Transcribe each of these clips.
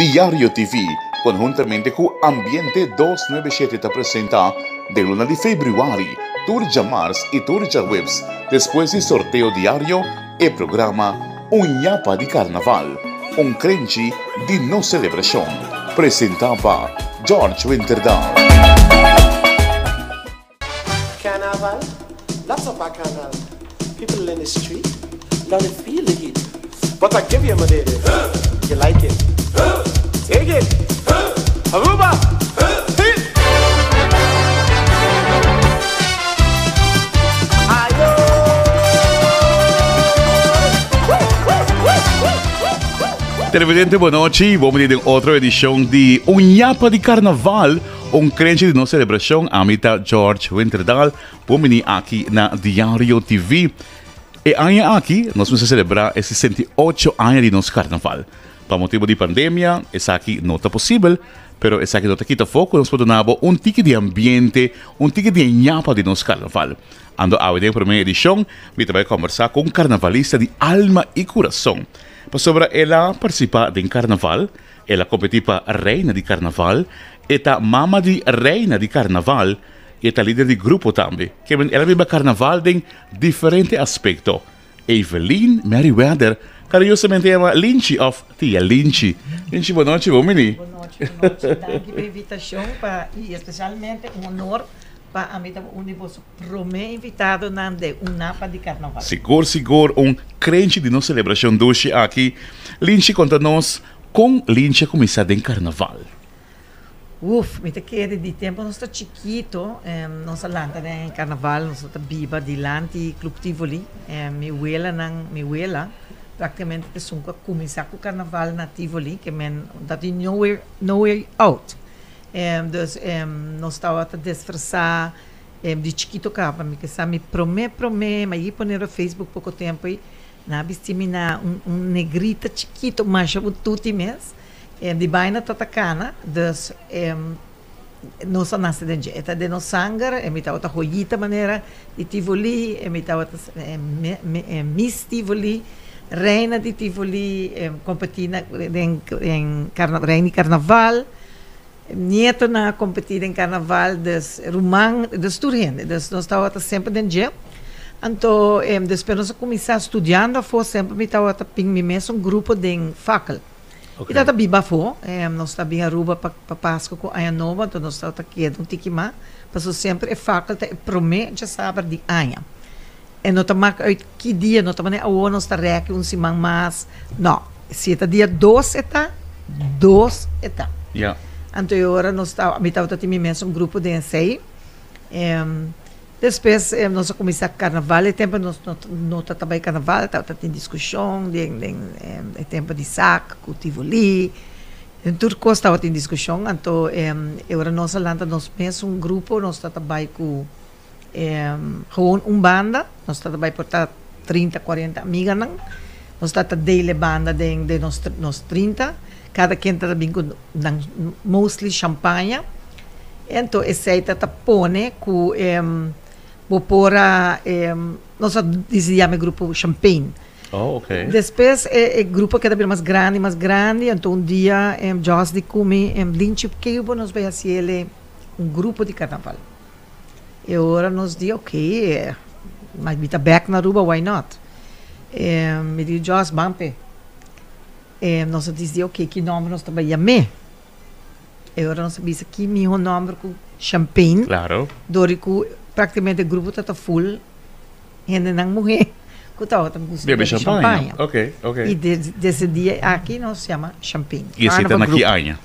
Diario TV, conhuntamente cu Ambiente 297 ta presenta den luna di februari, tur djamars y tur djaweps despues di sorteo diario, e programa Un Ñapa di Carnaval, un krenchi di nos celebracion, presenta pa George Winterdal. Carnaval, lots of bacchanal People in the street, love to feel the heat But I give you my lady, you like it Take it, Aruba, hit Ayo Televidente, bon nochi. Bon bini den otro edicion di Un Ñapa di Carnaval. Un krenchi di nos selebrashon, ami ta George Winterdal, bon bini aki na Diario TV. E aña aki nos mester selebrá e 68 aña di nos karnaval. Pa motibu di pandemia esaki no ta posibel, pero esaki no ta kita afó ku nos por duna bo un tiki di ambiente, un tiki di e ñapa di nos karnaval. Ando awe den e promé edishon mi ta bai kòmbersá ku un karnavalista di alma i kurason, pasobra el a partisipá den karnaval, El a kompetí pa Reina di Karnaval, e ta mama di Reina di Karnaval i e ta lider di grupo tambe. Kevin el a biba karnaval den diferente aspekto. Evelyn Merryweather kariñosamente yama Linchi òf Tia Linchi. Linchi bon nochi, bon bini. Bon nochi, bon nochi. Danki pa e invitashon pa i espesialmente un honor pa ami ta un di boso promé invitadonan den un napa di karnaval. Sigur sigur un krenchi di nos selebrashon dushi aki. Linchi konta nos Kon Linchi a kuminsá den karnaval? Uf, mi ta kere di tempu nos ta chikito, nos a lanta den karnaval, nos ta biba dilanti Club Tivoli. Mi welanan, mi wela praktikamente ta esun ku a kuminsá ku karnaval na Tivoli, ke men ta tin no way, no way out. Dus nos tabata disfrasá di chikito kaba. Mi ke sa mi promé promé, mi a yi pone riba Facebook poko tempu ei. Nan a bisti mi na un un negrita chikito masha bututi mes e di baina ta ta cana dus e nos a nace den dje e ta den nos sanger e mi tabata joyita manera di Tivoli e mi tabata miss Tivoli reina di Tivoli competi na den den reina di carnaval nietonan a competi den carnaval dus ruman dus tur hende dus nos tabata semper den dje anto despues nos a cuminsa studiando afo semper mi tabata pin mi mes un grupo den fakkel mi tabata biba afo nos ta bin Aruba pa pa pasco cu aña nobo anto nos tabata keda un tiki mas pasobra semper e fakkel ta e prome djasaber di aña e no ta mak uit ki dia no ta manera awor nos ta reki un siman mas no si e ta dia dos e ta dos e ta Ya. Anto e ora nos ta mi tabata tin mi mes un grupo den esei despues nos a kuminsá karnaval e tempu nos no no ta bai karnaval tabata tin diskushon den den e tempu di sak ku Tivoli den tur kos tabatin diskushon anto e ora nos a lanta nos mes un grupo nos ta ta bai ku Gewoon un banda, nos ta ta bai por ta trinta, cuarenta amiganan, nos ta ta dele banda den den nos nos trinta, cada ken ta ta bin cu nan mostly champaña, ento esey ta ta pone cu bo por a nos a dicidi yama e grupo Champagne. Oh, okay. Despues e grupo a keda bira mas grandi, mas grandi, anto un dia Jos di cu mi, Linchi, ke bo nos bai haci ele un grupo di carnaval? E ora nos di ok, ma mi ta bek na Aruba, why not? Mi di Jos, ban p'e. E nos a disdi ok, ki nomber nos ta bai yam'é? E ora nos a bisa ki miho nomber ku Champagne. Claro. Dor di ku praktikamente e grupo ta ta full hendenan muhé ku tabata gusta bebe champaña. Ok, ok. I desde dia aki nos yama Champagne. I esei ta na ki aña?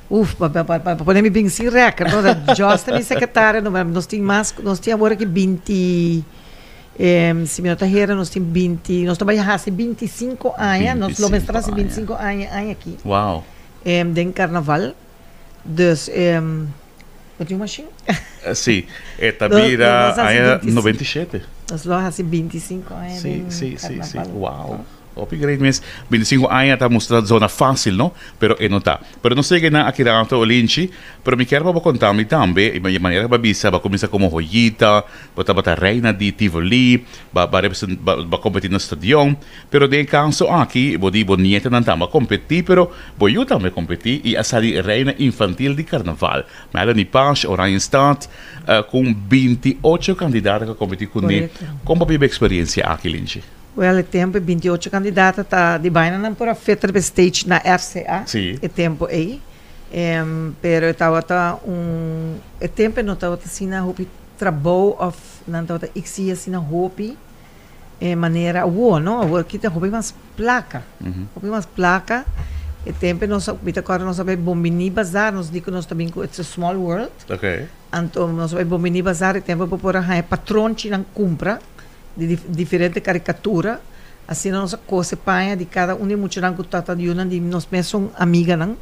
Uf, pa pa pa pone mi bin sin record, no? Jos ta mi secretaria, no, nos tin mas, nos tin awor aki binti, si mi no ta hera, nos tin binti, nos ta bai hasi binti sinku aña, nos lo mester hasi binti sinku aña e aña aki. Wow. Den carnaval. Dus, bo tin un machine? Si, e ta bira aña 97. Nos lo hasi binti sinku aña den carnaval. Si, si, si, si, wow. Hopi great mes. 25 aña ta mustra zona fácil, no? Pero e no ta. Pero nos yega na aki rato, Olinchi, pero mi kier pa bo konta mi tambe, e manera ku bo a bisa, bo a kuminsá komo joyita, bo tabata reina di Tivoli, bo a represent, bo a kompetí na stadion, pero den e kaso aki, bo di bo nietanan tambe a kompetí, pero bo yu tambe a kompetí i a sali reina infantil di karnaval. Melanie Pash, Oranjestad, ku un 28 kandidato ku a kompetí kuné. Kon bo a biba e eksperensia aki, Linchi? Wel, e tempo e 28 kandidato ta di baina nan por a fit riba e stage na RCA e tempo ei. Pero e tabata un, e tempo e no tabata asina hopi trabou of nan tabata exigi asina hopi e manera awor, no? Awor aki ta hopi mas placa, hopi mas placa. E tempo nos a, mi ta acorda nos a bay Bombini Bazaar, nos di cu nos ta bin cu It's a Small World. Anto nos a bay Bombini Bazaar e tempo bo por a haña patronchinan cumpra. di diferente karikatura, asina nos a kose paña di kada un di e muchanan ku tata yunan di nos mesun amiganan.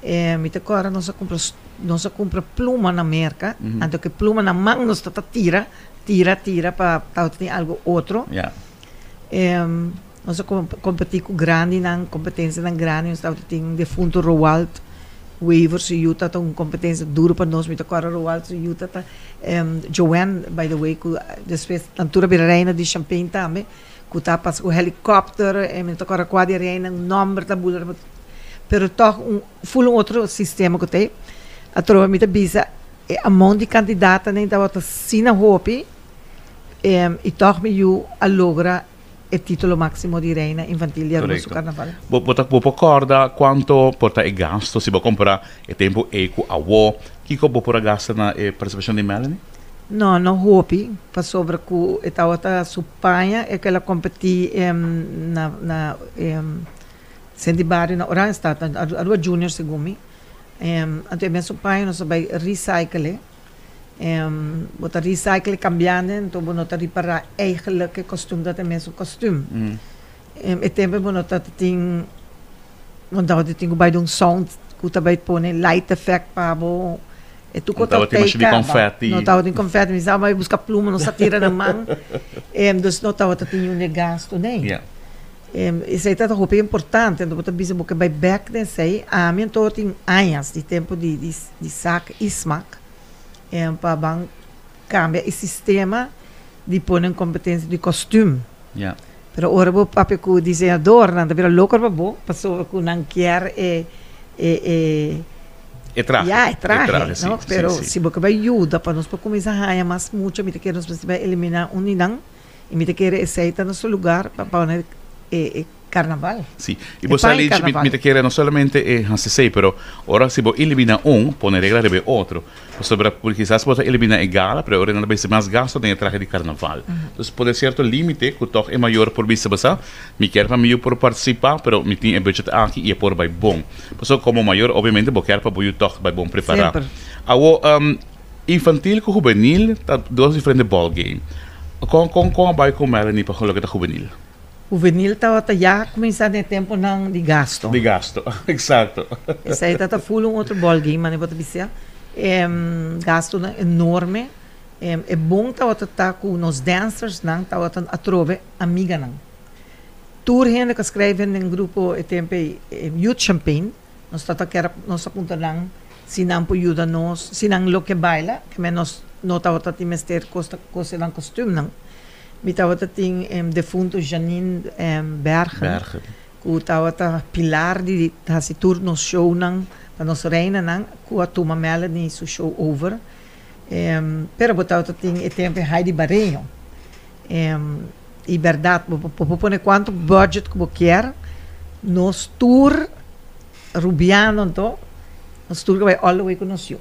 E mi ta kòrda nos a kumpra nos a kumpra pluma na Merka, anto ku e pluma na man nos tata tira, tira, tira pa tabata tin algu otro. E nos a kompetí ku grandinan, kompetensianan grandi, nos tabata tin defuntu Roald Wever su yu tabata un kompetensia duru pa nos, mi ta kòrda Roald su yu tata. Joanne, by the way, ku despues nan tur a bira reina di Champagne tambe, ku ta pasa ku helikòpter, e mi no ta kòrda kua di e reina, nòmber ta bula riba, pero tòg un ful un otro sistema ku ta ei. Atrobe mi ta bisa e amount di kandidatonan tabata asina hopi, i tòg mi yu a logra e titulo maximo di reina infantil di Aruba su carnaval. Bo bo ta bo por corda cuanto por ta e gasto si bo compara e tempo ey cu awo? Kico bo por a gasta na e participacion di Melanie? No, no hopi, pasobra cu e tawata su paña e cu el a competi na na Senti Bario na Oranjestad, na Aruba Junior segun mi. Anto e mesun paña nos a bay recycle. Bo ta recycle cambiando enton bo no ta ripara eigenlijk e kostuum ta e mesun kostuum. E tempo bo no ta tin bo no tabata tin ku bai den un sound ku ta bai pone light effect pa bo e tur No tabatin masha di confetti. No tabatin confetti mi sa bai buska pluma nos a tira na man dus no tabata tin niun gasto nei. Esei ta hopi importante anto bo ta bisa bo ke bai bek den esei ami anto tin añas di tempo di di sak i smak pa ban kambia e sistema di pone un kompetensia di kostum pero ora bo papia ku diseñador nan ta bira loko riba bo pasobra ku nan kier e e e E trahe ya e trahe no pero si bo ke bai yuda pa nos por kuminsá haña mas mucha mi ta kere nos mester bai eliminá un di nan. I mi ta kere esei ta na su lugar pa pone e carnaval. Sí, i bo sa Lichi, mi ta kere no solamente e hasi esei, pero ora si bo elimina un, pone regla riba e otro. Pasobra kisas bo ta elimina e gala, pero ora nan ta besi mas gasto den e trahe di carnaval. Entonces pone cierto limite cu toch e mayor por bisa, bo sa, mi kier pa mi yu por participa, pero mi tin e budget aki i e por bai bon. Pasobra como mayor obviamente bo kier pa bo yu toch bai bon prepara. Semper. Awo, Infantil ku hubenil ta dos diferente ball game. Kon kon kon a bai ku Melanie pa loke ta hubenil? Hubenil tabata ya kuminsá den e tempunan di gasto. Di gasto, eksakto. Esei ta ta ful un otro ball game manera bo ta bisa. E gastonan enorme. E bon tabata ta ku nos dancersnan tabata atrobe amiganan. Tur hende ku a skrijf den grupo e tempu ei Youth Champagne. Nos ta ta kier nos a puntra nan si nan por yuda nos, si nan lo ke baila, ke men nos no tabata tin mester kosta kose nan kostumnan. Mi tabata tin defunto Janine Bergen, ku tabata pilar di hasi tur nos shownan pa nos reinanan, ku a tuma Melanie su show over. Pero bo tabata tin e tempo e Heidi Bareño. I bèrdat, bo por pone kuantu budget ku bo kier, nos tur rubiano anto, nos tur ke bai all the way ku nos yu.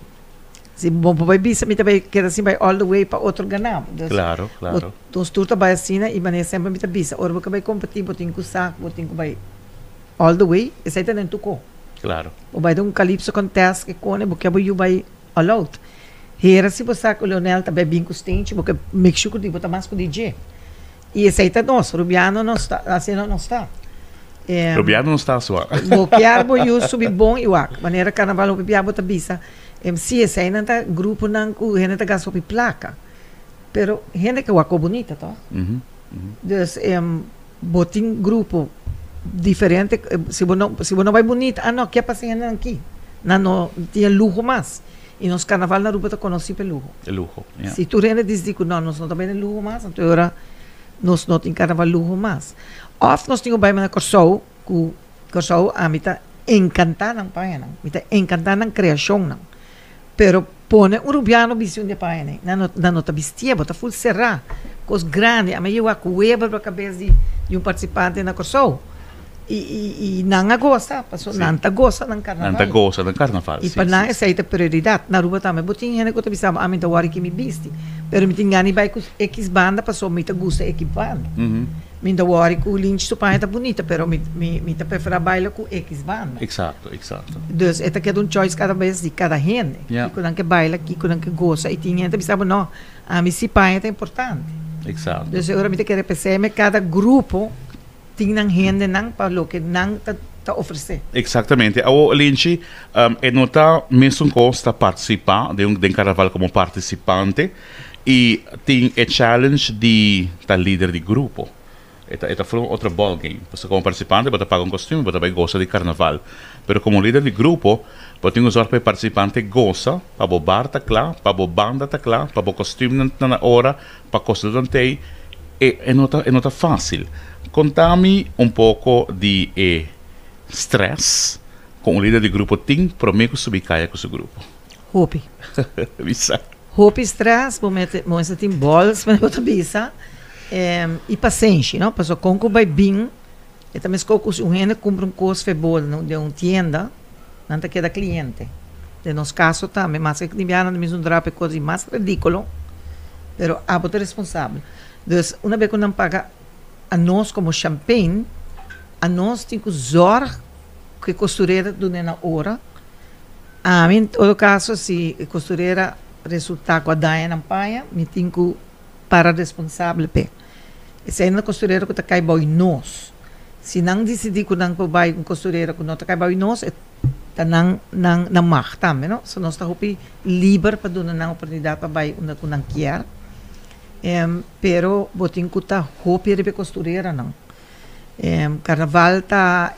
Si bo por bai bisa mi ta bai keda sin bai all the way pa otro gana bo. Dus Claro, claro. nos tur ta bai asina i manera semper mi ta bisa, ora bo ke bai kompetí bo tin ku sa ku bo tin ku bai all the way, esei ta den tur ko. Claro. Bo bai den un calypso contest ke kone bo ke bo yu bai all out. Hera si bo sa ku Leonel ta bai bin ku Steenchi bo ke make sure ku di bo ta mas ku di dje. I esei ta nos, Rubiano nos ta, asina nos ta. Rubiano nos ta asua. Bo kier bo yu subi bon i wak. Manera karnaval hopi bia bo ta bisa, si eseinan ta gruponan ku hende ta gasta hopi plaka. Pero hende ke wak ko bunita toh. Dus. Bo tin grupo diferente, si bo no si bo no bai bunita, ah no, ke pasa hendenan aki? Nan no tin e luho mas. I nos karnaval na Aruba ta konosí pa e luho. E luho, ya. Si tur hende disdi ku no, nos no ta bai na luho mas, anto e ora nos no tin karnaval luho mas. Òf nos tin ku bai na Kòrsou, ku Kòrsou ami ta enkantá nan pañanan, mi ta enkantá nan kreashonnan. Pero pone un rubiano bisti un di e pañanan, nan no nan no ta bistié, bo ta ful será, kos grandi. Ami a yega ku weber pa kabes di di un partisipante na Kòrsou i i i nan a gosa, pasobra nan ta gosa nan karnaval. Nan ta gosa nan karnaval, si. I pa nan esei ta prioridat. Na Aruba tambe bo tin hende ku ta bisa bo, ami ta wòrdu ki mi bisti, pero mi tin gana di bai ku ekis banda pasobra mi ta gusta ekis banda. Mi ta wòri ku Lynch su paña ta bunita, pero mi mi mi ta preferá baila ku ekis banda. Eksakto, eksakto. Dus e ta keda un choice kada bes di kada hende. Ja. Kiko nan ke baila, kiko nan ke gosa i tin hende ta bisa bo no, ami si paña ta importante. Eksakto. Dus e ora mi ta kere p'esei me kada grupo tin nan hendenan pa loke nan ta ta ofresé. Eksaktamente. Awo Linchi, e no ta mesun kos ta partisipá den un den karnaval komo partisipante I tin e challenge di ta lider di grupo. E ta e ta un otro ball game. Pasobra komo partisipante bo ta paga un kostume, bo ta bai gosa di karnaval. Pero komo lider di grupo bo tin ku sòrg pa e partisipante gosa, pa bo bar ta kla, pa bo banda ta kla, pa bo kostumenan ta na ora, pa kosnan t'ei. E e no ta e no ta fásil. Konta mi un poko di e strès ku un lider di grupo tin promé ku subi kaya ku su grupo. Hopi. Bisa. Hopi stress, bo mester bo mester tin bols manera bo ta bisa i pasenshi no, pasobra kon ku bai bin e ta meskos ku si un hende kumpra un kos fe bo den un tienda nan ta keda kliente. Den nos kaso tambe maske ku tin biaha nan ta bisa un drap e kos di mas ridikulo pero abo ta responsabel. Dus una bes ku nan paga anos komo champagne anos tin ku zòrg ku e kosturera ta dun'e na ora. Ami en todo caso si e costurera resulta cu a daña nan paña mi tin cu para responsable p'e. Esey na costurera cu ta cay bao nos. Si nan dicidi cu nan por bay un costurera cu no ta cay bao nos e ta nan nan nan mag tambe no. So nos ta hopi liber pa duna nan oportunidad pa bay unda cu nan kier. Pero bo tin cu ta hopi riba e costureranan. Carnaval ta.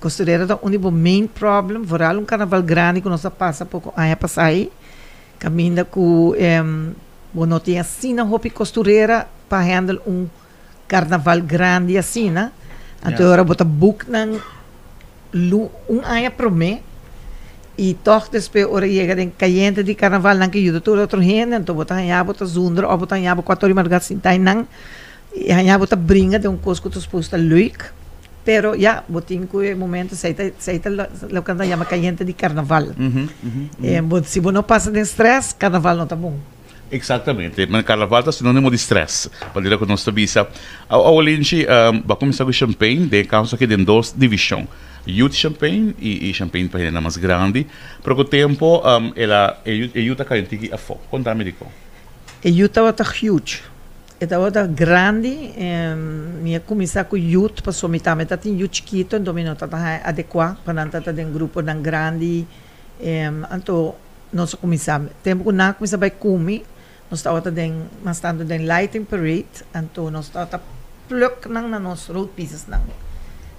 Costurera ta un di bo main problem, vooral un carnaval grandi cu nos a pasa poco aña pasa ayi, caminda cu bo no tin asina hopi costurera pa handle un carnaval grandi asina, anto ora bo ta book nan un aña prome y toch despues ora yega den cayente di carnaval nan ke yuda tur otro hende, anto bo ta haña bo ta zundra of bo ta haña bo cuatro ora di madruga sinta einan y haña bo ta bringa den un cos cu ta supuesto ta leuk. Pero ya, bo tin cu e momento esey ta, esey ta loke nan ta yama cayente di carnaval. Bo, si bo no pasa den stress, carnaval no ta bon. Exactamente. Ma carnaval ta sinonimo di stress, manera cu nos ta bisa. Awo Linchi, bo a cuminsa cu champagne, den e caso aki den dos division. Youth champagne y y champagne pa hendenan mas grandi. Pero cu tempo el a, e youth a cay un tiki afo. Conta mi dicon. E youth tabata huge. E tabata grandi, mi a kuminsá ku yut pasobra mi tambe ta tin yu chikitu anto mi no tabata haña adekuá pa nan tabata den gruponan grandi. Anto nos a kuminsá, tempu ku nan a kuminsá bai ku mi, nos tabata den mas tantu den lighting parade, anto nos tabata pluk nan na nos road piecesnan.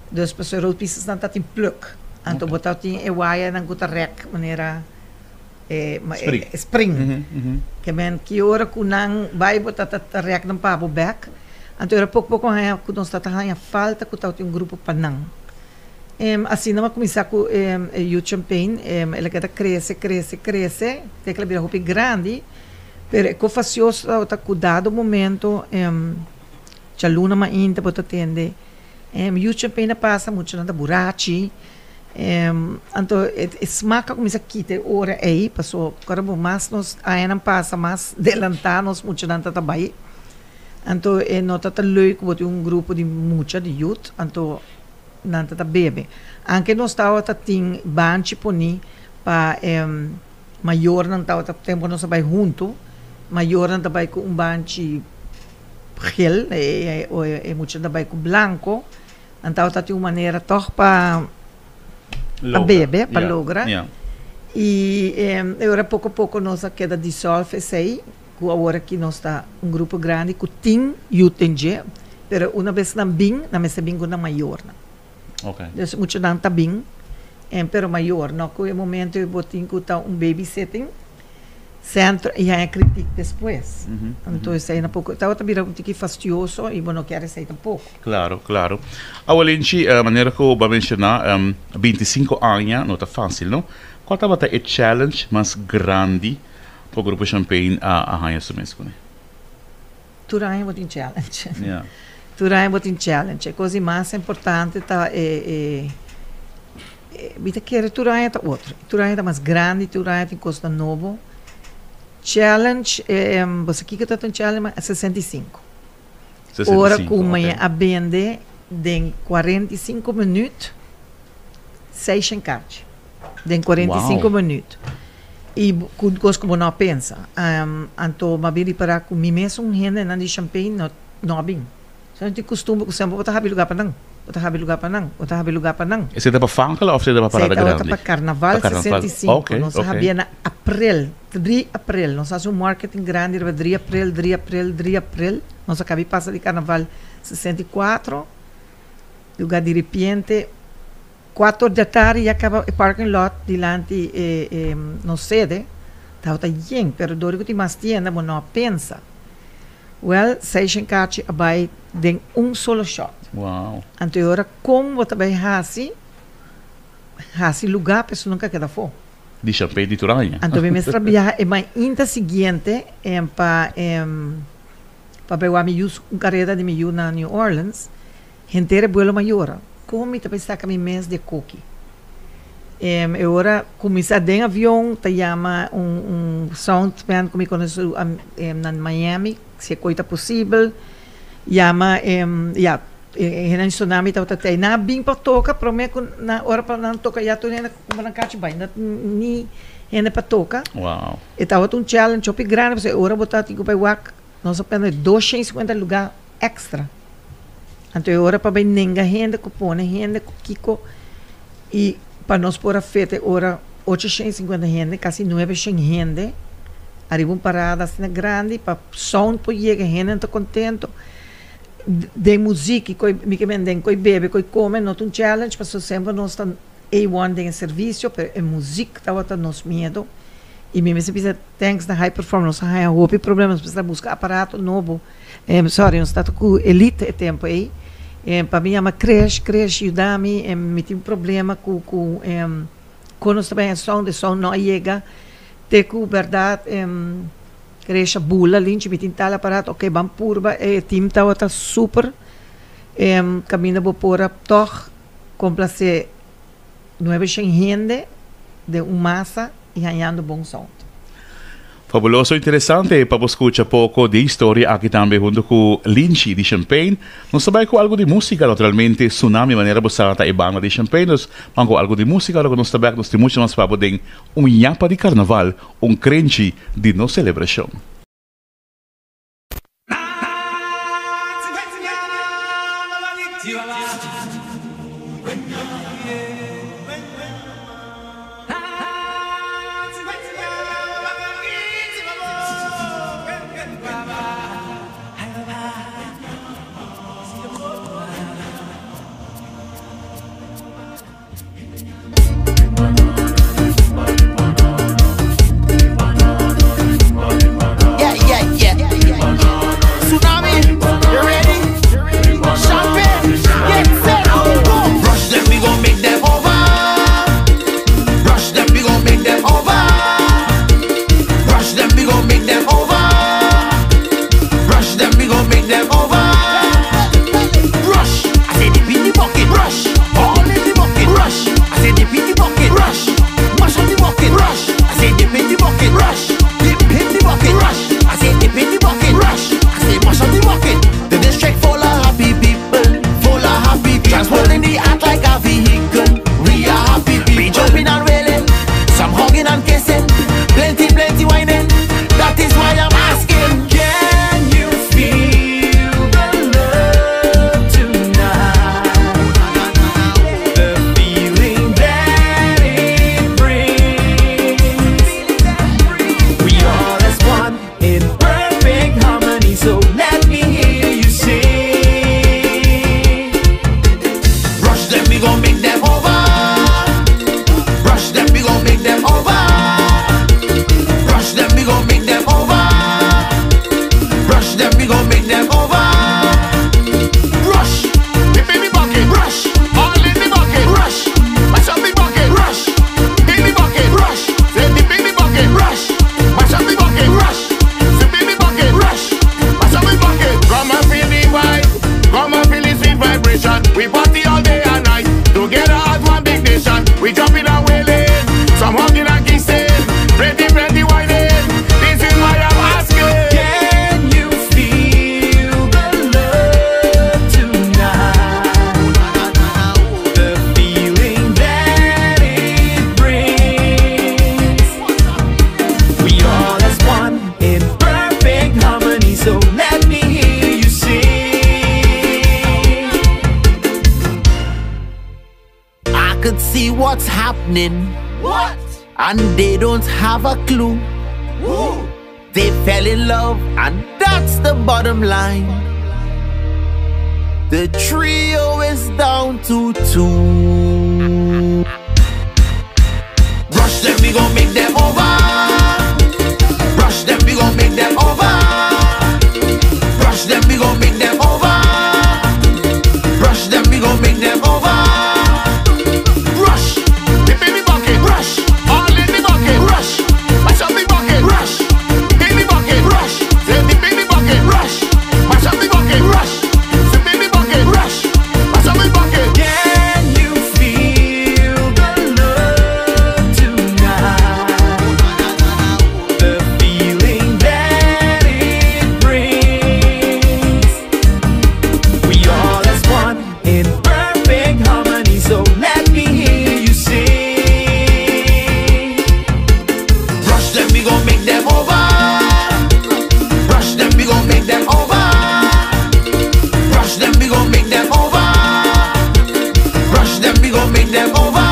Dus pasobra e road piecesnan ta tin pluk, anto bo tabatin e wayanan ku ta rèk manera. E Spring. e spring. Ke men ki ora ku nan bai bo ta ta rèk nan pa bo bèk. Anto era poko poko haña ku nos ta ta haña falta ku tabatin un grupo pa nan. Asina mi a kuminsá ku e Youth Champagne. El a keda krese, krese, krese te ku el a bira hopi grandi. Pero e kofasioso tabata ku dado momento djaluna mainta bo ta tende Youth Champagne a pasa muchanan ta burachi. Anto e smak a kuminsá kita e ora ei, paso ora bo mas nos añanan pasa mas delantá nos muchanan ta ta bai. Anto e no ta ta leuk ku bo tin un grupo di mucha di yut, anto nan ta ta bebe. Anke nos tabata tin banchi poni pa e mayornan tabata tempu nos a bai huntu, mayornan ta bai ku un banchi gel e muchanan ta bai ku blanko. Nan tabata tin un manera tòg pa pa bebe, pa logra. I e ora poko poko nos a keda disòlf esei, ku awor aki nos ta un grupo grandi ku tin yu den dje. Pero una bes nan bin, nan mester bin ku nan mayornan. Dus muchanan ta bin, pero mayor no ku e momento bo tin ku ta un babysitting centro y haña kritik despues. Anto esei na poko tabata bira un tiki fastioso y bo no kier esei tampoko. Claro, claro. Awa Lenchi, manera ku bo a menshoná, 25 aña no ta fásil, no? Kua tabata e challenge mas grandi ku Grupo Champagne a haña su mes kuné? Tur aña bo tin challenge. Tur aña bo tin challenge. E kos di mas importante ta e e mi ta kere tur aña ta otro. Tur aña ta mas grandi, tur aña tin kosnan nobo. Challenge, bo sa kiko ta un challenge? 65. Ora ku mi a bende den 45 minuut seishen karchi. Den 45 minuut. I ku kos ku bo no a pensa. Anto mi a bin ripará ku mi mesun hendenan di Champagne no no a bin. So nan tin kustumber ku semper bo ta habri lugá pa nan, bo ta habri lugá pa nan, bo ta habri lugá pa nan. Esei ta pa Fankela òf esei ta pa Parada Grandi? Esei tabata pa Karnaval 65. Nos a habié na aprel, dri aprel. Nos a hasi un marketing grandi riba dri aprel, dri aprel, dri aprel. Nos a kabi pasa di Karnaval 64. Lugá diripiente. Cuatro or di atardi ya caba e parking lot dilanti e e nos sede tabata yen pero dor cu tin mas tienda bo no a pensa. Well seishen cachi a bay den un solo shot. Wow. Anto e ora con bo ta bay haci haci lugar pa esun nunca keda afo. Di champagne di tur aña. Anto mi mester a biaha e mainta siguiente pa pa bay wak mi yu un careda di mi yu na New Orleans. Henter e buelo mayora. Kon mi ta bai saka mi mes di e koki? E ora kuminsá den avion ta yama un un soundman ku mi konosé na Miami si e koi ta posibel. Yama ya e hende di Tsunami tabata tei. Nan a bin pa toka promé ku nan ora pa nan toka ya tur hende a kumpra nan kachi bai. No ni hende pa toka. E tabata un challenge hopi grandi pasobra e ora bo tabatin ku bai wak nos a pende 250 lugá extra. Anto e ora pa bai nenga hende ku pone hende ku kiko i pa nos por a feta e ora 850 hende, kasi 900 hende ariba un parada asina grandi pa sound por yega hende ta kontento den muzik i koi mi ke men den koi bebe koi kome no ta un challenge pasobra semper nos ta A-one den e servisio pero e muzik tabata nos miedo i mi mester bisa thanks na High Performance nos a haña hopi problema nos mester a buska aparato nobo. Sorry, nos tata ku Elite e tempu ei. Pa mi yama Krish, Krish yuda mi, mi tin un problema ku ku kon nos ta bai e sound, e sound no a yega te ku bèrdat Krish a bula linchi, mi tin tal aparato, ok ban purba, e team tabata super kaminda bo por a tòg komplasé nuebe shen hende den un masa i hañando bon sound. Fabuloso interesante pa bo scucha poco di historia aki tambe hunto cu Linchi di Champagne. Nos ta bay cu algo di musica naturalmente Tsunami manera bo sa ta e banda di Champagne dus ban cu algo di musica ora cu nos ta bek nos tin mucho mas pa bo den un yapa di carnaval un crenchi di nos celebracion. As one big nation, we jumping and wailing, some hugging and kissing, plenty, plenty whining. This is why I'm asking. Can you feel the love tonight? The feeling that it brings. We all as one in perfect harmony, so let me hear you sing. I could see what's happening. What? And they don't have a clue. They fell in love, and that's the bottom line. The trio is down to two. Rush them, we gon' make them over. Rush them, we gon' make them over. Rush them, we gon' make them over. Rush them, we gon' make them over. Rush, dip in the bucket, Rush, all in the bucket, rush, mash up the bucket, rush, in the bucket, rush, say dip in the bucket, rush, mash up the bucket, rush, dip in the bucket, rush. mash up the bucket. Can you feel the love tonight? The feeling that it brings. We all as one in perfect harmony, so let me hear you sing. Rush them, we gon' make them over. Rush them, we gon' make them over. Rush them, we gon' make them over. Rush them, we gon' make them over.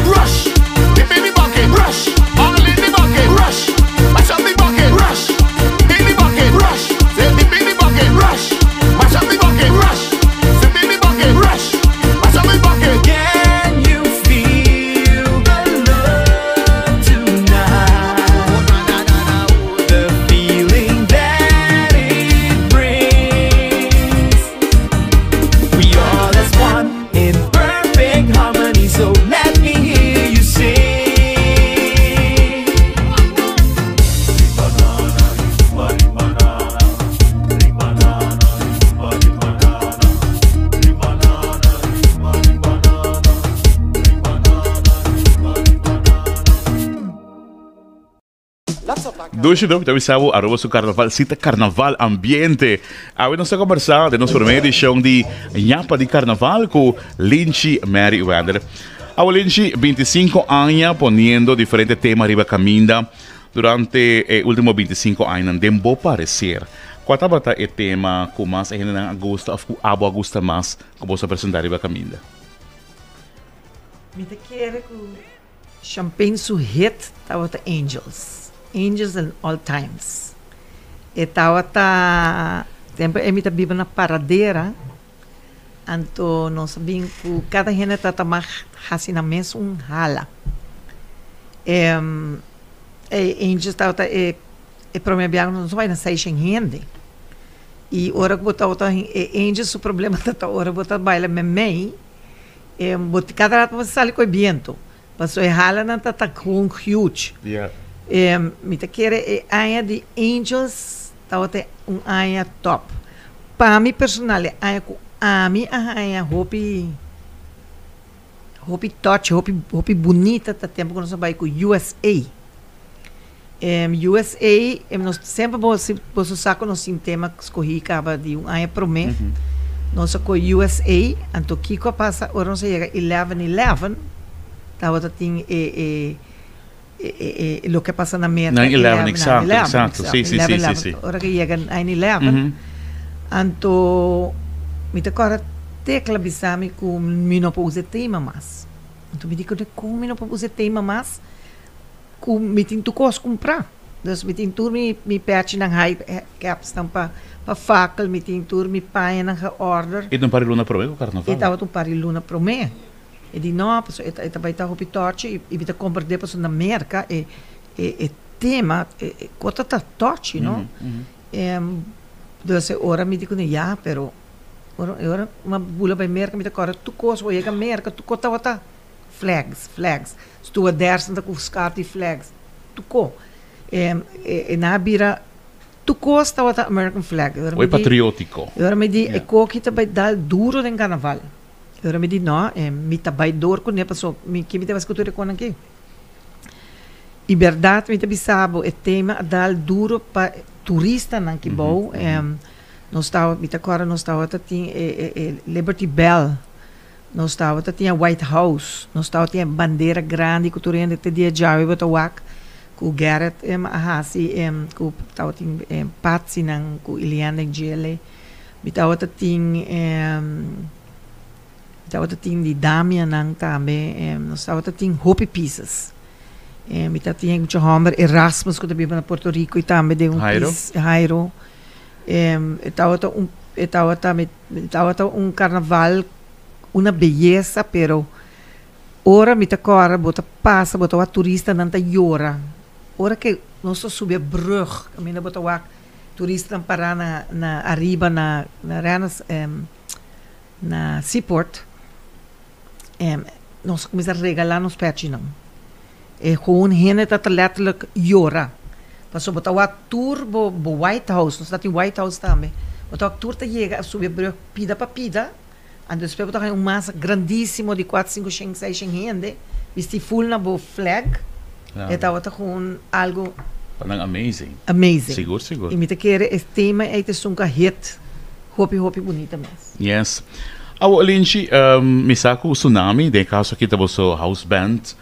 Rush, dip in the bucket, Rush, all in the bucket, rush, mash up the bucket, rush, in the bucket, rush, say dip in the bucket, rush, mash up the bucket, rush, dip in the bucket, rush. mash up the bucket. Can you feel the love tonight? The feeling that it brings. We all as one in perfect harmony, so let me hear you sing. Lots of bacchanal. Dushi no, ta bisa bo Aruba su carnaval, si ta carnaval ambiente. Awe nos ta conversa den nos prome edicion di Ñapa di Carnaval cu Linchi Merryweather. Awe Linchi, 25 aña poniendo diferente tema riba caminda durante e ultimo 25 añanan. Den bo parecer, cua tabata e tema cu mas e hendenan a gusta of cu abo a gusta mas cu boso a presenta riba caminda? Mi ta kere cu Champagne su hit tabata Angels, Angels in All Times. E tabata tempo e mi ta biba na Paradera, anto nos a bin cu cada hende ta mag haci nan mes un hala. E Angels tabata e e prome biaha cu nos a bay na seishen hende. Y ora cu bo tabata e Angels su problema ta ora bo ta baila memey. E bo cada rato bo sali cu e biento. Paso e halanan ta ta gewoon huge. E mi ta kere e aña di Angels tabata un aña top. Pa mi personal e aña cu ami a haña hopi hopi touch, hopi hopi bunita ta tempo cu nos a bay cu USA. E USA e nos semper bo si boso sa cu nos tin tema scogi caba di un aña prome. Nos a coge USA anto kico a pasa ora nos a yega eleven eleven tabata tin e e e e loke a pasa na Merca Nine eleven exacto exacto si si si si si ora cu yega nine eleven anto mi ta corda Tecla bisa mi cu mi no por usa e tema mas anto mi di cu con mi no por usa e tema mas Ku mi tin tur kos kumprá. Dus mi tin tur mi mi pèchinan high capsnan pa pa fakkel, mi tin tur mi pañanan geòrder. E ta un par di luna promé ku karnaval. E tabata un par di luna promé. E di no, pasobra e ta e ta bai ta hopi tòchi i i mi ta komprendé pasobra na Merka e e e tema e e kos ta ta tòchi no. Dus e ora mi di kuné ya pero ora e ora mi a bula bai Merka mi ta kòrda tur kos, bo yega Merka tur kos tabata. Flags, flags. Stewardessen ta ku scarf di flags. Tuko. E, e nan a bira, tur kos tabata American flag. Hoy patriotiko. E ora mi di, e koki ta bai dal duro den karnaval. I ora mi di no, mi ta bai dor kuné paso mi ke mi ta bai skuta tur e konan aki. I bèrdat mi ta bisa bo e tema a dal duro pa turistanan ki bou. Nos tawa mi ta kòrda nos tawata tin e e e Liberty Bell, nos tawata tin e White House, nos tawata tin e bandera grandi ku tur hende te dia djawe bo ta wak ku Gerrit a hasi ku tawatin Patsynan ku Iliana den djele. Mi tawata tin mi tawata tin di Damiannan tambe nos tawata tin hopi pieces. Mi ta tin e mucha homber Erasmus ku ta biba na Puerto Rico y tambe den un piece Jairo. E tawata un e tawata mi tawata un carnaval una beyesa pero ora mi ta kòrda bo ta pasa bo ta wak turistanan ta yora ora ke nos ta subi e brug kaminda bo ta wak turistanan pará na na ariba na na Renas na Seaport nos a kuminsá regalá nos pèchinan. E gewoon hende ta ta letterlijk yora. Pasobra bo ta wak tur bo bo White House, nos ta tin White House tambe, bo ta wak tur ta yega a subi e brug pida pa pida, anto despues bo ta haña un masa grandisimo di kuater, sinku shen, seis shen hende bisti ful na bo flag. E tabata gewoon algo. Pa nan amazing. Amazing. Sigur, sigur. I mi ta kere e tema ei ta esun ku a hit hopi, hopi bunita mes. Yes. Awo Linchi, mi sa ku Tsunami, den e kaso aki ta boso house band,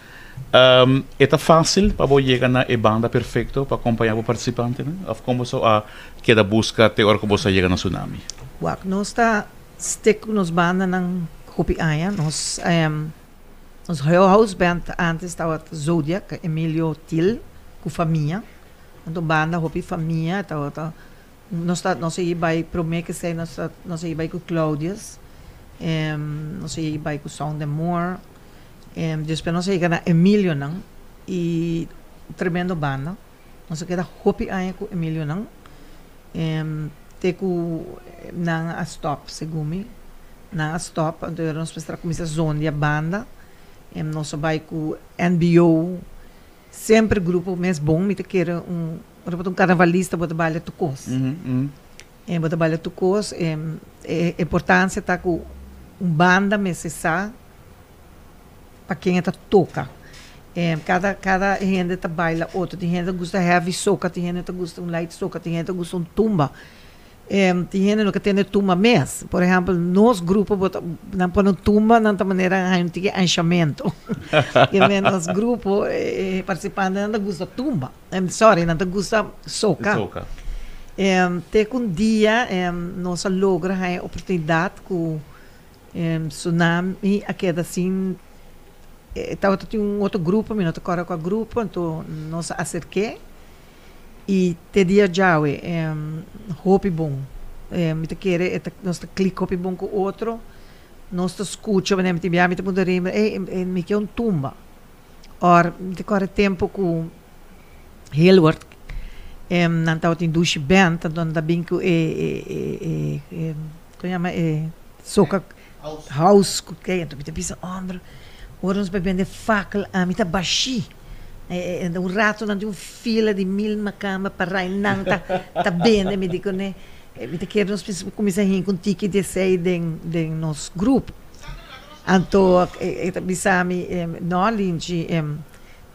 e ta fásil pa bo yega na e banda perfekto pa akompañá bo partisipantenan? Òf kon boso a keda buska te ora ku boso a yega na Tsunami? Wak, nos ta stick ku nos bandanan hopi aña. Nos nos house band antes tabata Zodiac, Emilio Thiel ku famia. Anto banda hopi famia tabata Nos ta nos a yi bai prome ke esei nos ta nos a yi bai ku Claudius nos a yi bai ku Sound and More despues nos a yega na Emilionan i tremendo banda nos a keda hopi aña ku Emilionan te ku nan a stop segun mi nan a stop anto nos mester a kuminsa zondia banda nos a bai ku NBO Semper grupo mes bon mi ta kere un ora bo ta un carnavalista bo ta baila tur cos e bo ta baila tur cos e e importancia ta cu un banda mester sa pa ken e ta toca e cada cada hende ta baila otro tin hende ta gusta heavy soca tin hende ta gusta un light soca tin hende ta gusta un tumba. Tin hende no ke tende tumba mes. Por ehèmpel, nos grupo bo ta nan pone un tumba nan ta manera haña un tiki anshamento. Ke men nos grupo e partisipantenan ta gusta tumba. Sorry, nan ta gusta soka. Soka. Te ku un dia nos a logra haña e oportunidat ku Tsunami a keda sin tabata tin un otro grupo, mi no ta kòrda kua grupo, anto nos a aserk'é. I te dia djawe hopi bon. Mi ta kere e ta nos ta klik hopi bon ku otro. Nos ta skucha manera mi tin bia mi ta puntra Rembrandt ey mi ke un tumba. Or mi ta kòrda e tempu ku Hilward nan tabatin dushi band anto nan ta bin ku e e kon yama e soka house ku ke anto mi ta bisa homber ora nos bai bende fakkel ami ta bashí. Un rato nan tin un fila di mil makamba pa rai nan ta ta bende mi di kuné mi ta kere nos kuminsá hinka un tiki di esei den den nos grupo anto e ta bisa mi no Linchi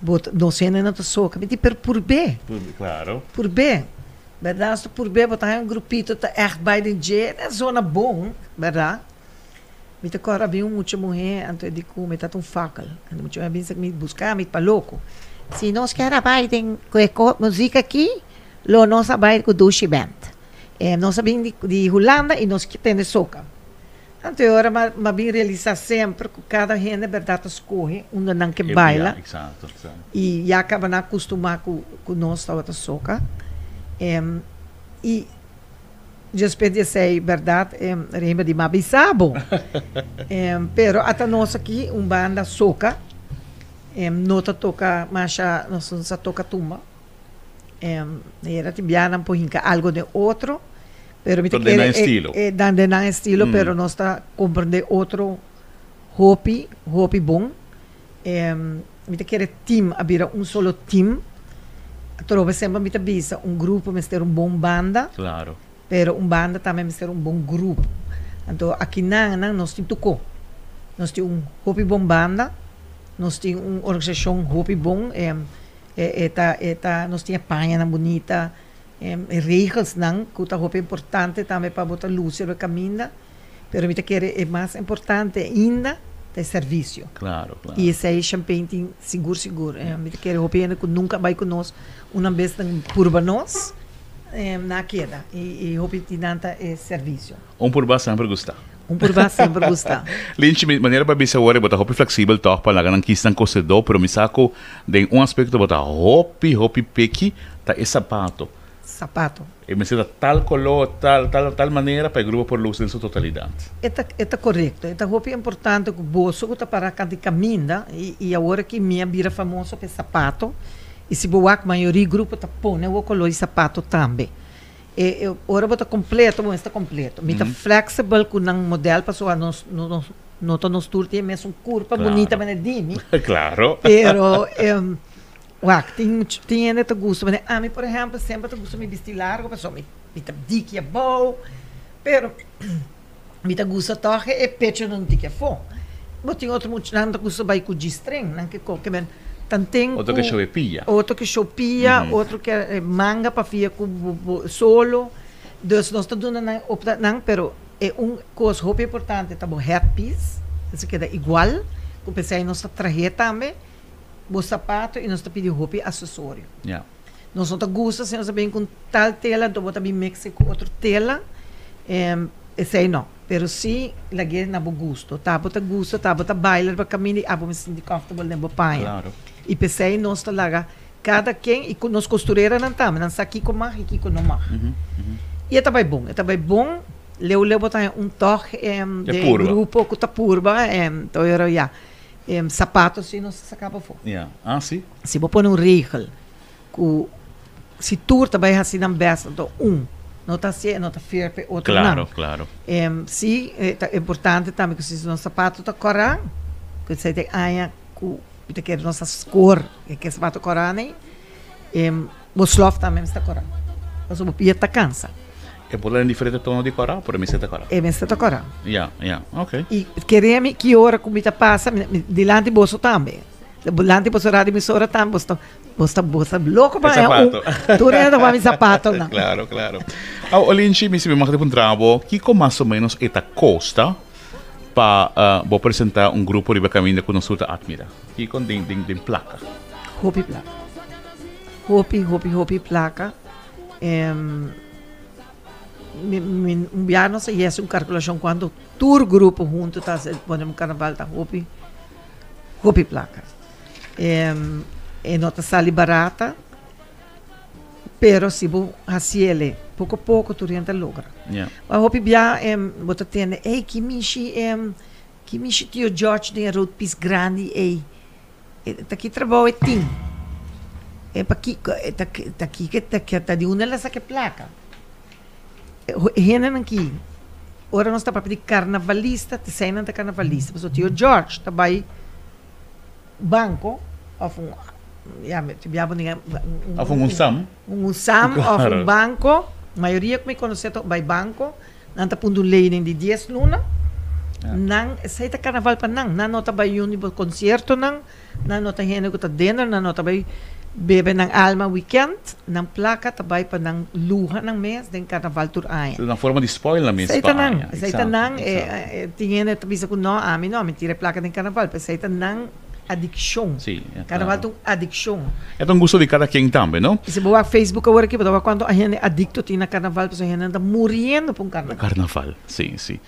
bo ta nos hendenan ta soka mi di pero purb'é purb'é bèrdat nos ta purb'é bo ta haña un grupito ta ègt bai den dje e zona bon bèrdat. Mi ta kòrda bin un mucha muhé, anto e di ku mi ta un fakkel. Anto mucha muhé a bin sa mi buska mi pa loko. Si nos kier a bai den ku e muzik aki, lo nos a bai ku Dushi Band. Nos a bin di Hulanda i nos ke tende soka. Anto e ora mi a bin realisá semper ku kada hende bèrdat ta skohe unda nan ke baila. I ya kaba nan a kustumá ku nos tabata soka. I. Despues di esei berdad e Rema di m'a bisa bo. Pero ata nos aki un banda soca no ta toca masha nos no sa toca tumba. Hera tin bia nan por hinca algo den otro pero mi ta Den nan kere estilo. Dan den nan estilo pero nos ta comprende otro hopi hopi bon. Mi ta kere team a bira un solo team. Atrobe semper mi ta bisa un grupo mester un bon banda. Claro. Pero un banda tambe mester un bon grupo. Anto akinan nan nos tin tuko. Nos tin un hopi bon banda, nos tin un organisashon hopi bon, e ta e ta nos tin e pañanan bunita, e regelsnan ku ta hopi importante tambe pa bo ta lusi riba e kaminda, pero mi ta kere e mas importante ainda ta e servisio. Claro, claro. I esei Champagne tin sigur sigur. Mi ta kere hopi hende ku nunka a bai ku nos una bes nan purba nos, nan a keda i hopi di nan ta e servisio. Un purba semper gusta. Un purba semper gusta. Linchi, mi manera pa bisa awor, bo ta hopi fleksibel tòg pa laga nan kis nan kosedó, pero mi sa ku den un aspekto bo ta hopi, hopi peki, ta e sapato. Sapato. E mester ta tal koló, tal, tal, tal manera pa e grupo por lusi den su totalidat. E ta, e ta korekto. E ta hopi importante ku boso ku ta para kant di kaminda, i, i awor aki mi a bira famoso pa e sapato, i si bo wak mayoria grupo ta pone awor koló di sapato tambe. E e ora bo ta completo bo mester ta completo. Mi ta flexible cu nan model pasobra nos no no ta nos tur tin e mesun curpa bunita manera di mi. Claro. Pero wak tin tin hende ta gusta manera ami por ehempel semper ta gusta mi bisti largo pasobra mi mi ta diki abou pero mi ta gusta tog e pechonan un tiki afo. Bo tin otro muchanan ta gusta bai cu G-string nan ke koke men tanten cu. Otro ke show e pia. Otro ke show pia, otro ke manga pafia cu bo solo. Dus nos ta duna nan opdrachtnan pero e un cos hopi importante ta bo headpiece, esaki keda igual cu pesey nos ta trahe tambe, bo sapato y nos ta pidi hopi accesorio. Nos no ta gusta si nos ta bin cu un tal tela anto bo ta bin mix cu otro tela, esey no. Pero si lag'e na bo gusto. Ta bo ta gusta, ta bo ta baila riba caminda y abo mester sinti comfortable den bo paña. Y p'esey nos ta laga cada ken y nos costureranan tambe, nan sa kico mag y kico no mag. Y e ta bay bon, e ta bay bon. Leu leu bo ta haña un tog den grupo cu ta purba, pero ya, sapato si nos ta saca pafó. Si bo pone un regel ku si tur ta bai hasi nan best anto un no ta hasié e no ta fair pa e otronan. Claro, claro. Sí, e ta importante tambe ku si nos sapato ta kòrá, ku esei ta e aña ku mi ta kere nos a skor e ke sapato kòrá nei, bo slòf tambe mester ta kòrá, pasobra bo pia ta kansa. E por ta den diferente tono di kòrá, pero e mester ta kòrá. E mester ta kòrá. Ya, ya, ok. I kere mi ki ora ku mi ta pasa, mi dilanti boso tambe, dilanti boso radio emisora tambe, boso ta Bo sta bo sta loco pa haña un tur hende ta wak mi zapatonan. Claro, claro. Aw Olinchi, mi si mi mag di puntra bo, kiko mas o menos e ta kosta pa bo presenta un grupo riba kaminda ku nos tur ta admira? Kiko den den den plaka? Hopi plaka. Hopi, hopi, hopi plaka. Mi mi un biaha nos a yesi un kalkulashon kuantu tur grupo huntu ta hasi pone un karnaval ta hopi, hopi plaka. E no ta sali barata, pero si bo hasiele poko poko tur hende ta logra. Ma hopi bia bo ta tende, ey ki mishi ki mishi tio George den e roodpiece grandi ey, ta ki trabou e tin? E pakiko ta kiko ta di unda el a saka e plaka? E hendenan ki ora nos ta papia di karnavalista, ta eseinan ta karnavalista, pasobra tio George ta bai banco of un ya mi ta bia bo ninga Of un sam. Un sam of un banco mayoria ku mi konosé ta bai banco nan ta punta un lening di dies luna nan esei ta karnaval pa nan nan no ta bai yun di bo konsiertonan nan no ta hende ku ta dinner nan no ta bai bebe nan alma weekend nan plaka ta bai pa nan luha nan mes den karnaval tur aña. Esei ta nan forma di spoil nan mes pa aña. Esei ta nan, esei ta nan, tin hende ta bisa ku no ami no, ami tira e plaka den karnaval, pero esei ta nan adikshon. Sí, e Karnaval ta un adikshon. E ta un gusto di kada ken tambe, no? I si bo wak Facebook awor aki bo ta wak kuantu hende adikto tin na karnaval pasobra hendenan ta muriendo pa un karnaval. Karnaval, sí, sí.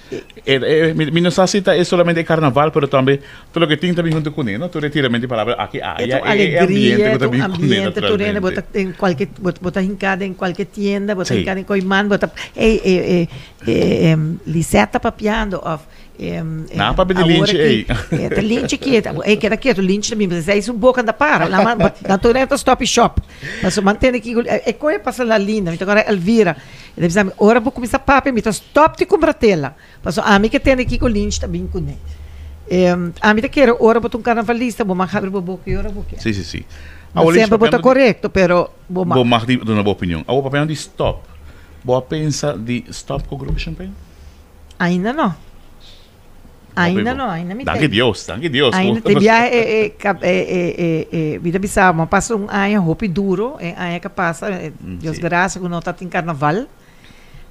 Mi no sa si ta e solamente e karnaval, pero tambe tur loke tin ta bin huntu kuné, no? Tur e tiramentu di palabra aki aya, e ambiente ku ta bin kuné naturalmente. Tur hende bo ta den kualke, bo ta hinká den kualke tienda, bo ta hinká den koiman, bo ta, ey, Lisette ta papiando òf Nan a papia di Linchi ey. Ta Linchi ki, ey keda ketu, Linchi ta bin, esei su boka ta para, nan tur hende ta stòp i shòp. Pasobra mi a tende kiko, e koe a pasa la linda, mi ta kòrda Elvira, e ta bisa mi, ora bo kuminsá papia mi ta stòp di kumpra tela, pasobra ami ke tende kiko Lynch ta bin kuné. Ami ta kere ora bo ta un karnavalista bo mag habri bo boka i ora bo kier. Sí, sí, sí. No semper bo ta korekto, pero bo mag. Bo mag di duna bo opinion. Awor papiando di stòp, bo a pensa di stòp ku Grupo Champagne? Ainda no. Ainda no, ainda mi Danki Dios, danki Dios. Ainda te bia e e e e e mi ta bisa bo a pasa un aña hopi duro, e aña ke pasa, Dios gracia ku no ta tin karnaval.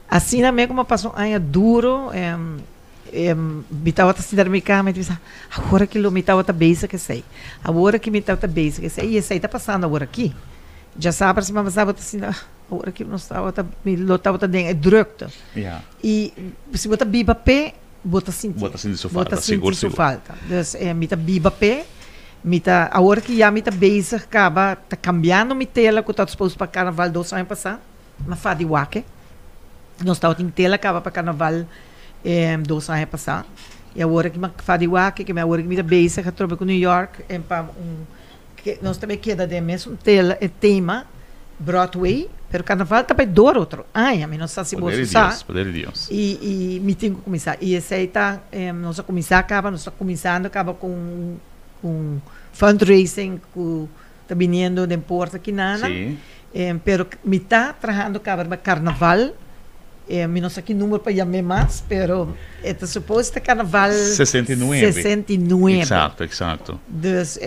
Asina mes ku mi a pasa un aña duro, mi tabata sinta den mi kama i ta bisa, awor aki lo mi tabata bezig esei, awor aki mi tabata bezig esei, i esei ta pasando awor aki. Djasabra siman pasá bo ta sinta, awor aki nos tabata, mi lo tabata den e drukte. I si bo ta biba p'e, bo ta sinti. Bo ta sinti su falta, Bo ta sinti su falta. Dus mi ta biba p'e, mi ta, awor ki ya mi ta bezig kaba ta kambiando mi tela ku ta supos pa karnaval dos aña pasá, mi a fadi wak e. Nos tabatin tela kaba pa karnaval dos aña pasá. I awor ki mi a fadi wak e, ke mi awor ki mi ta bezig atrobe ku New York pa un Nos ta bay keda den mesun tela e tema Broadway, pero carnaval ta bay door otro aña, mi no sa si boso sa. Poder di Dios. Y y mi tin cu cuminsa y esey ta nos a cuminsa caba, nos ta cuminsando caba cu un fundraising cu ta biniendo den porta kinana, pero mi ta trahando caba riba carnaval. Mi no sa ki number pa yam'é mas, pero e ta supos ta carnaval 69. 69. Exacto, exacto. Dus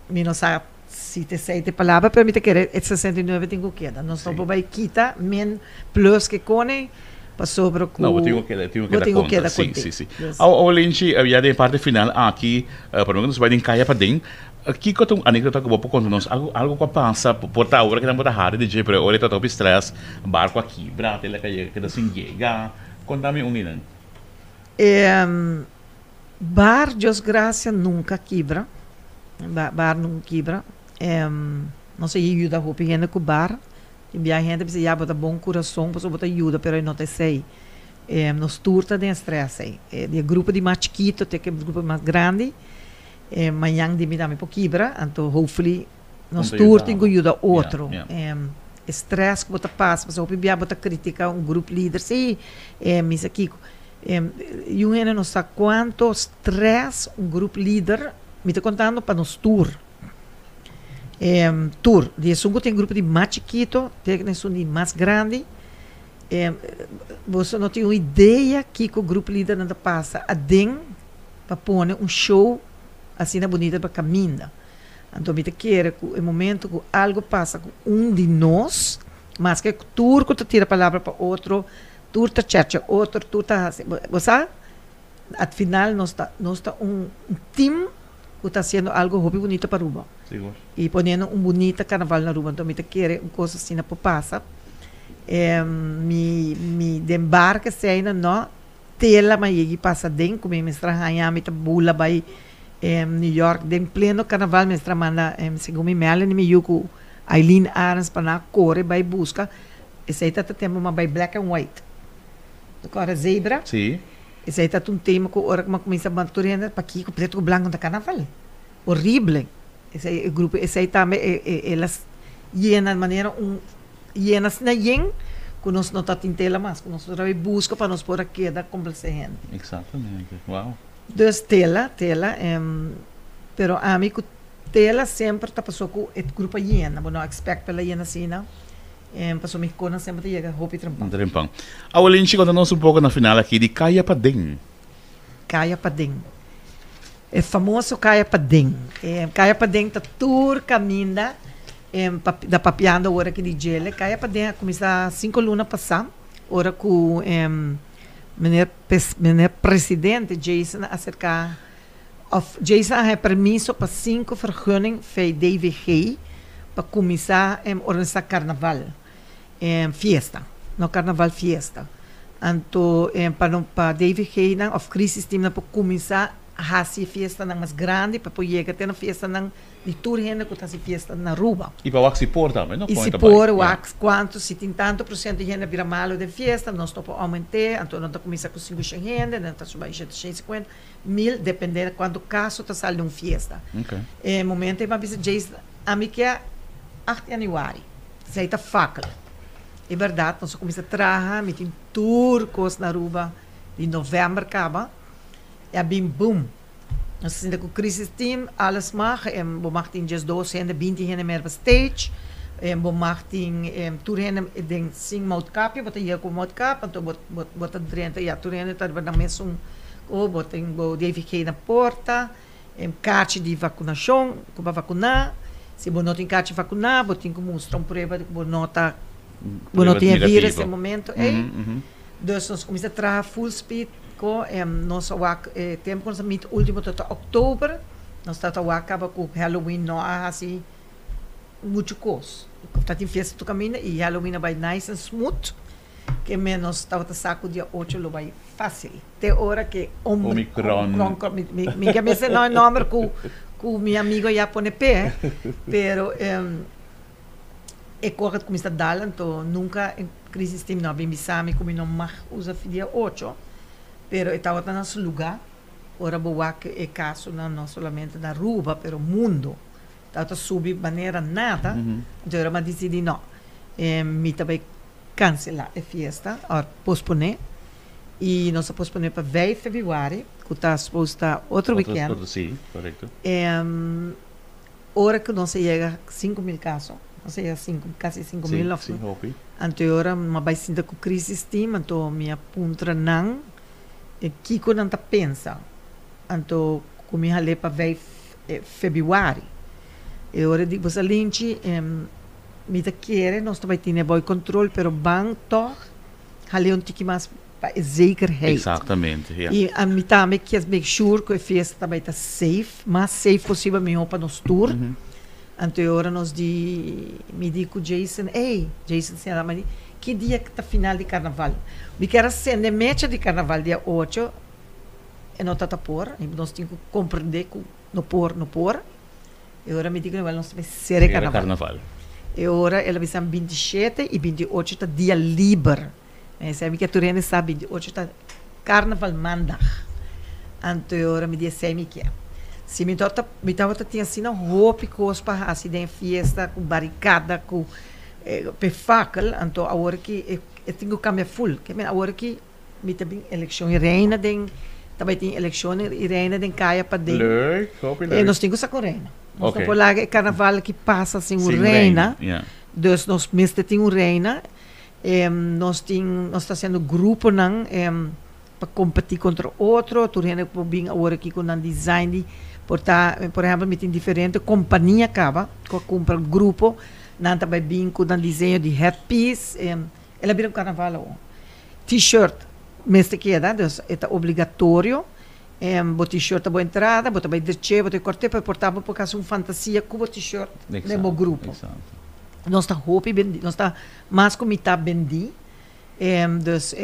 mi no sa si ta esei ta e palabra, pero mi ta kere e 69 tin ku keda. Nos no por bai kita min plus ke kone pasobra ku No, bo tin ku keda, tin ku bo keda tin ku konta. keda Si, konte. si, si. Dus. Awo, awo Lenchi, ya den e parti final aki, prome ku nos bai den kaya paden, Kiko ta un anekdota ku bo por konta nos? Algu algu ku a pasa, por ta ora ku nan bo ta hari di dje, pero ora e ta hopi stress, barku a kibra, te laka yega keda sin yega. Konta mi un di nan. Bar Dios gracia nunka a kibra, bar nunka kibra. Nos a yuda hopi hende ku bar, tin bia hende bisa ya bo ta bon kurason pasobra bo ta yuda pero e no ta esei. Nos tur ta den stress ei, di e grupo di mas chikito te ku e grupo di mas grandi. E mañan di mi tambe por kibra, anto hopefully nos tur tin ku yuda otro. E stress ku bo ta pasa, pasobra hopi bia bo ta kritika un group leader, si e misa kiko. Yu hende no sa kuanto stress un group leader, mi ta kontando pa nos tur, tur, di esun ku tin grupo di mas chikito te esun di mas grandi, boso no tin un idea kiko group leadernan ta pasa aden. pa pone un show asina bunita pa caminda. Anto mi ta kere cu e momento cu algo pasa cu un di nos, maske tur cu ta tira palabra pa otro, tur ta chacha otro, tur ta haci, bo sa, at final nos ta nos ta un team cu ta haciendo algo hopi bunita pa Aruba. Y poniendo un bunita carnaval na Aruba. Anto mi ta kere un cos asina por pasa. Mi mi den bar keseynan no. Tela ma yegi pasa den ku mi mester a haña mi ta bula bai New York den pleno karnaval mester a manda segun mi Melanie mi yu ku Aileen Arends pa nan a kore bai buska esei ta ta tempu mi a bai black and white ta kòrda zebra esei ta ta un tema ku ora ku mi a kuminsa manda tur hende pakiko pretu ku blanku ta karnaval horrible esei e grupo esei tambe e las yena manera un Yena asina yen ku nos no ta tin tela mas, ku nos por a bai buska pa nos por a keda komplasé hende. Exactamente, wow. Dus tela, tela, pero ami ku tela semper ta pasó ku e grupo a yena, bo no a expect pa el a yena asina, pasobra mi konan semper ta yega hopi trempan. Trempan. Awo Linchi, konta nos un poko na final aki di Kaya Paden. Kaya Paden. E famoso Kaya Paden. Kaya Paden ta tur kaminda da papiando ora ki di djele. Kaya Paden a kuminsá sinku luna pasá ora ku meneer meneer presidente Jason a aserká òf Jason a haña permiso pa sinku vergunning fei DVG pa kuminsá organisá karnaval. Fiesta, no karnaval fiesta. Anto pa no pa DVG nan of crisis team nan por kuminsá hasi e fiestanan mas grandi pa por yega te na fiestanan di tur hende ku ta hasi fiesta na Aruba. I pa wak si por tambe no? I si por wak kuantu si tin tantu por siento di hende a bira malu den fiesta nos no por oument'é anto nan ta kuminsá ku sinku shen hende nan ta suba shete shen sikuenta mil depende kuantu kaso ta sali den un fiesta. E momento ei mi a bisa Jason ami ke acht januari. Esei ta fakkel. E bèrdat, nos a kuminsá traha, mi tin tur kos na Aruba di novèmber kaba, e a bin boom. Nos a sinta ku crisis team, alles mag, en bo mag tin diesdos hende, binti hende mer pa stage, en bo mag tin tur hende den sin moutkapje, bo ta yega ku moutkap, anto bo bo ta drenta, ya tur hende ta riba nan mesun. Ku bo tin bo DVG na porta, kaarchi di vakunashon ku bo a vakuná. Si bo no tin kaarchi vakuná, bo tin ku mustra un prueba di ku bo no ta, bo no tin e virus e momento ei. Dus nos kuminsá traha full speed ku nos a wak e tempu ku nos a meet ultimo ta ta oktober, nos tabata wak kaba ku Halloween no a hasi muchu kos. Ta tin fiesta tur kaminda i Halloween a bai nice and smooth. Ke menos tabata sa ku dia ocho lo bai fácil. Te ora ke Omicron. Mi ke mencioná e nomber ku ku mi amigo ya pone p'e, pero e kos a kuminsá dal anto nunka e crisis team no a bin bisa mi ku mi no mag usa dia ocho, pero e tabata na su lugá ora bo wak e kasonan no solamente na Aruba pero mundo. Tabata subi manera nada, anto ora mi a disidí no, mi ta bai cancelá e fiesta or posponé y nos a posponé pa vijf februari cu ta suppose ta otro weekend. Otro, sí, correcto. Ora cu nos a yega 5000 caso, nos a yega cinco, casi 5000 of Sí, sí, hopi. Anto e ora mi a bay sinta cu crisis team anto mi a puntra nan kico nan ta pensa anto cu mi hal'é pa vijf februari. E ora di bo sa Linchi. Mi ta kere nos ta bai tene boy control pero ban tog hale un tiki mas pa e zekerheid. Exactamente, ja. Y mi tambe kier make sure cu e fiesta ta bai ta safe, mas safe posibel miho pa nos tur. Anto e ora nos di, mi di cu Jason, ey, Jason siña mi di, ki dia ta final di carnaval? Mi kier a sende mecha di carnaval dia ocho, e no ta ta por, nos tin cu comprende cu no por, no por. E ora mi di ku nos ta bai sere karnaval. E ora el a bisa mi 27 i 28 ta dia liber. Mi a bisa mi ke tur hende sa 28 ta karnaval mandag. Anto e ora mi di esei mi ke. Si mi tabata mi tabata tin asina hopi kos pa hasi den e fiesta ku barikada ku p'e fakel anto awor ki e tin ku kambia ful. Ke men awor ki. Mi ta bin elekshon i reina den ta bai tin elekshon i reina den kaya paden. Leuk, hopi leuk. E nos tin ku sa ku reina. Nos no por laga e karnaval aki pasa sin un reina. Dus nos mester tin un reina. Nos tin nos ta hasiendo gruponan pa kompetí kontra otro. Tur hende ku por bin awor aki ku nan design di por ta por ehèmpel mi tin diferente kompania kaba ku a kumpra grupo. Nan ta bai bin ku nan diseño di headpiece. El a bira un karnaval awor. T-shirt mester keda, dus e ta obligatorio. Bo t-shirt ta bo entrada, bo ta bai dreché, bo ta bai korté, pero por ta bo por hasi un fantasia ku bo t-shirt den bo grupo. Nos ta hopi bendí, nos ta mas ku mitá bendí. Dus,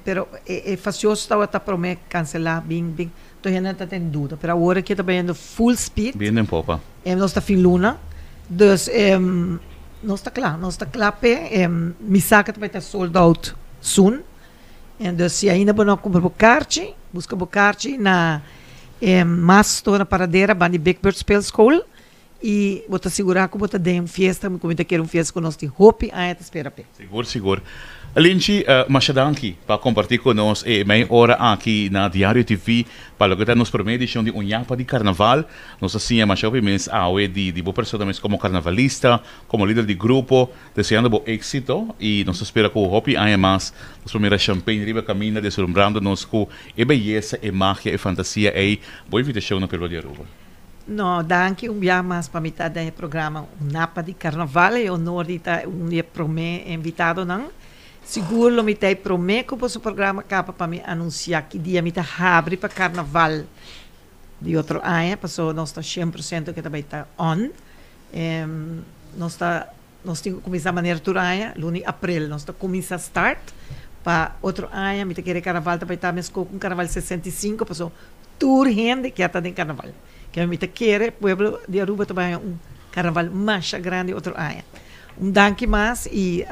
pero e fasioso tabata promé kanselá bin bin, tur hende ta ten duda. Pero awor aki e ta bayendo full speed. Bien den popa. Nos ta fin luna, dus nos ta kla, nos ta kla p'e. Mi sa ku ta bai ta sold out soon. En dus si ainda bo no a kumpra bo karchi, buska bo karchi na mas store na Paradera banda di Big Bird Speelschool i bo ta sigurá ku bo ta den un fiesta, ku mi ta kere un fiesta ku nos tin hopi aña ta spera p'e. Sigur, sigur. Linchi, masha danki pa kompartí ku nos e mei ora aki na Diario TV pa loke ta nos promé edishon di Un Yapa di Karnaval. Nos a siña masha hopi mes awe di di bo persona mes komo karnavalista, komo lider di grupo, deseando bo éksito i nos ta spera ku hopi aña mas nos por mira Champagne riba kaminda deslumbrando nos ku e beyesa, e magia, e fantasia ei. Bo invitashon na pueblo di Aruba. No, danki un bia mas pa mi ta den e programa Un Napa di Carnaval. E honor di ta un di e prome invitadonan. Sigur lo mi ta e prome ku boso programa kaba pa mi anunsia ki dia mi ta habri pa Carnaval di otro aña, pasobra nos ta shen por ciento ke ta bai ta on. Nos ta nos tin ku kuminsá manera tur aña, luna di aprel nos ta kuminsá start pa otro aña. Mi ta kere Carnaval ta bai ta meskos ku un Carnaval 65, pasobra Tur hende kier ta den carnaval. Kende mi ta kere pueblo di Aruba ta bai haña un carnaval masha grandi otro aña. Un danki mas y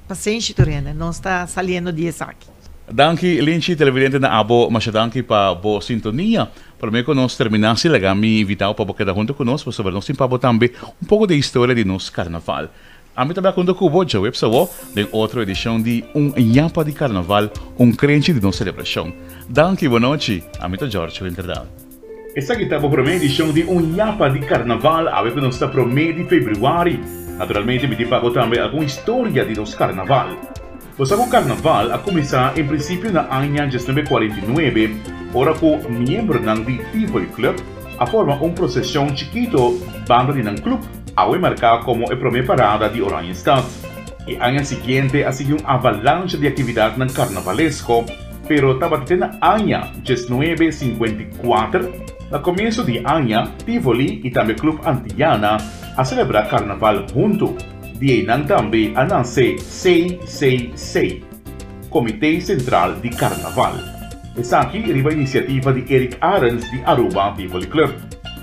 pasenshi tur hende. Nos ta saliendo di esaki. Danki Linchi, televidente na abo masha danki pa bo sintonia. Prome ku nos termina si laga mi invitao pa bo keda hunto ku nos pasobra nos tin pa bo tambe un poko di historia di nos carnaval. Ami ta bek hunto ku bo djaweps awo den otro edishon di Un Ñapa di Karnaval, un krenchi di nos selebrashon. Danki, bonochi. Ami ta George Winterdaal. Esaki ta bo promé edishon di Un Ñapa di Karnaval, awe ku nos ta promé di febrüari. Naturalmente mi tin pa bo tambe algun historia di nos karnaval. Bo sa ku karnaval a kuminsá en prinsipio na aña 1949 ora ku miembronan di Tivoli Club a forma un proseshon chikito banda di nan club, awe marká komo e promé parada di Oranjestad. E aña siguiente a sigui un avalancha di aktividatnan karnavalesko, pero tabata te na aña 1954, na komienso di aña, Tivoli i tambe Club Antillana a selebrá karnaval huntu. Di einan tambe a nase CCC, Komité Sentral di Karnaval. Esaki riba inisiativa di Eric Arends di Aruba Tivoli Club.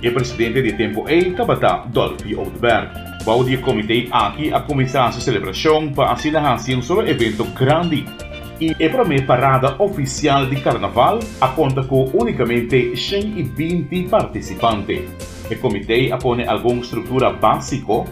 E presidente di e tempu ei tabata Dolfi Oduber. Bou di e komité aki a kuminsá su selebrashon pa asina hasi un solo evento grandi. I e promé parada ofisial di karnaval a konta ku únikamente 120 partisipante. E komité a pone algun struktura básiko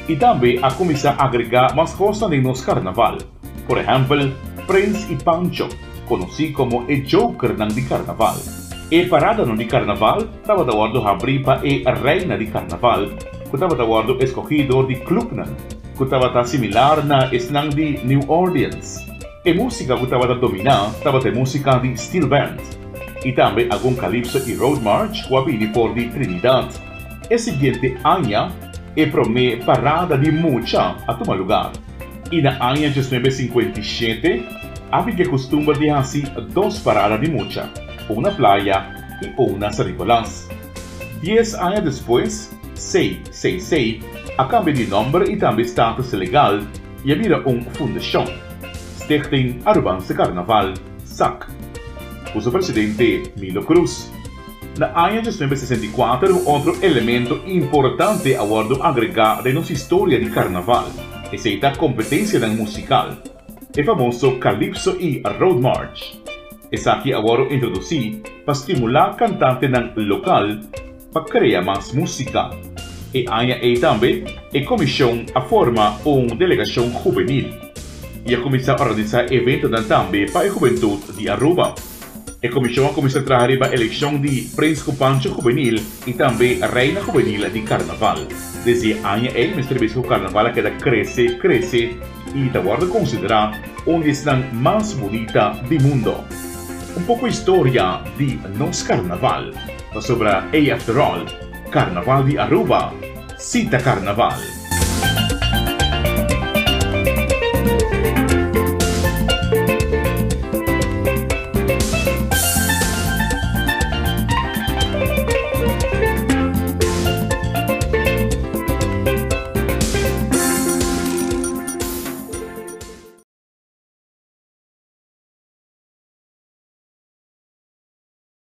i tambe a kuminsá agregá mas kosnan den nos karnaval. Por ehèmpel, Prins i Pancho, konosí komo e jokernan di karnaval. E paradanan di karnaval tabata wòrdu habrí pa e reina di karnaval, ku tabata wòrdu eskohí dor di klupnan ku tabata similar na esnan di New Orleans. E músika ku tabata dominá tabata e músika di steel band i tambe algun calypso i road march ku a bini for di Trinidad. E siguiente aña e promé parada di mucha a tuma lugar. I na aña 1957 a bini e kustumber di hasi dos parada di mucha, un na Playa i un na San Nicolas. Dies aña despues, CCC a kambia di nòmber i tambe status legal i a bira un fundashon, Stichting Arubaanse Carnaval, sac, ku su presidente Milo Croes. Na aña 1964 un otro elemento importante a wòrdu agregá den nos historia di karnaval, esei ta kompetensianan musikal, e famoso Calypso i Road March. Esaki a wòrdu introdusí pa stimulá kantantenan lokal pa krea mas músika. E aña ei tambe e komishon a forma un delegashon hubenil i a kuminsá organisá eventonan tambe pa e hubentut di Aruba. E komishon a kuminsá traha riba elekshon di Prins ku Pancho Hubenil i tambe Reina Hubenil di Karnaval. Desde e aña ei mester bisa ku Karnaval a keda krese, krese i ta wòrdu konsiderá un di esnan mas bunita di mundo. Un poko historia di nos Karnaval, pasobra ei after all, Karnaval di Aruba si ta Karnaval.